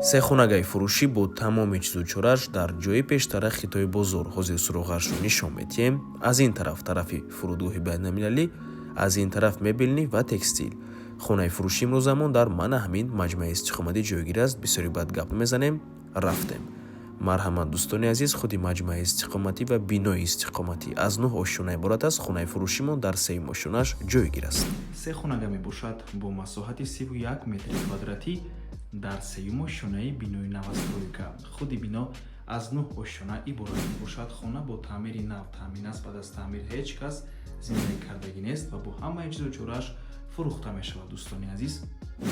Сехонагаи фурӯшӣ бо тамоми чизу чораш дар ҷои пештара Хитои бозор. Ҳозир суроғашро нишон медиҳем. Аз ин тараф тарафи фурудгоҳи байналмилалӣ, аз ин тараф мебельный ва текстил. Хонаи фурӯшӣ имрӯзамон дар мана ҳамин маҷмӯаи истиқоматӣ ҷойгир аст. Бисёри баъд гап мезанем. Рафтем. Марҳамат, дӯстони азиз, худи маҷмӯаи истиқоматӣ ва бинои истиқоматӣ аз нӯҳ ошёна иборат аст. Хонаи фурӯшимон дар сеюм ошёнааш ҷойгир аст. Се хонага мебошад бо масоҳати 31 метри квадратӣ дар сеюм ошёнаи бинои новостройка. Худи бино аз нӯҳ ошёна иборат мебошад. Хона бо таъмири нав таъмин аст. Баъд аз таъмир ҳеҷ кас зиндагӣ кардагӣ нест ва бо ҳамаи чизу чорааш фурӯхта мешавад. Дӯстони азиз,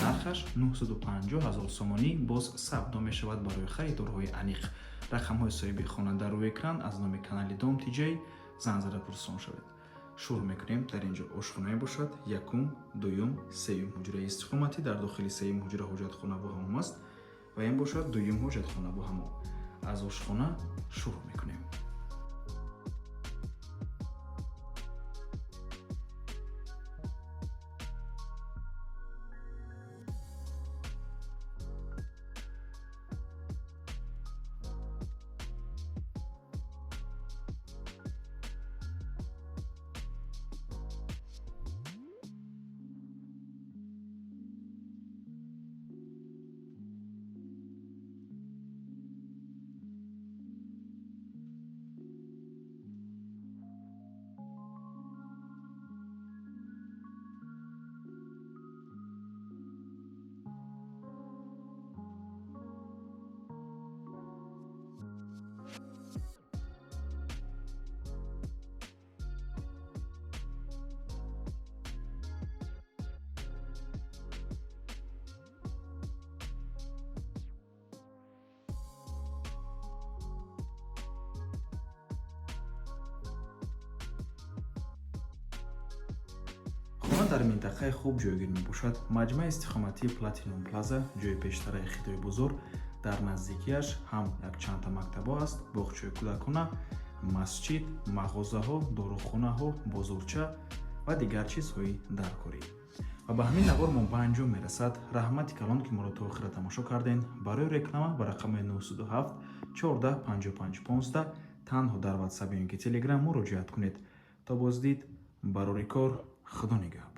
нархаш 950 ҳазор сомонӣ, боз савдо мешавад барои харидорҳои аниқ. Рақамҳои соҳиби хона дар рӯи экран. Аз номи канали Дом Тиҷай занг зада пурсон шавед. Шурӯъ мекунем. Дар ин ҷо ошхона мебошад, якум, дуюм, сеюм ҳуҷраи истиқоматӣ. Дар дохили сеюм ҳуҷра ҳоҷатхона бо ҳамом аст ва ин бошад дуюм ҳоҷатхона бо ҳамом. Аз ошхона шурӯъ мекунем. Хона дар минтақаи хуб ҷойгир мебошад. Маҷмӯаи истиқоматии Платинум Плаза, ҷои пештараи Хитои бозор. Дар наздикиаш ҳам якчандта мактабҳо аст, боғчаи кӯдакона, масҷид, мағозаҳо, дорухонаҳо, бозорча ва дигар чизҳои даркорӣ. Ва ба ҳамин навор мо ба анҷом мерасад. Раҳмати калон, ки моро то охира тамошо кардем. Барои реклама ба рақами 907 14 55 15 танҳо дар Ватсап ё ин ки Телеграм муроҷиат кунед. То боздид, барори кор, Худо нигаҳбон.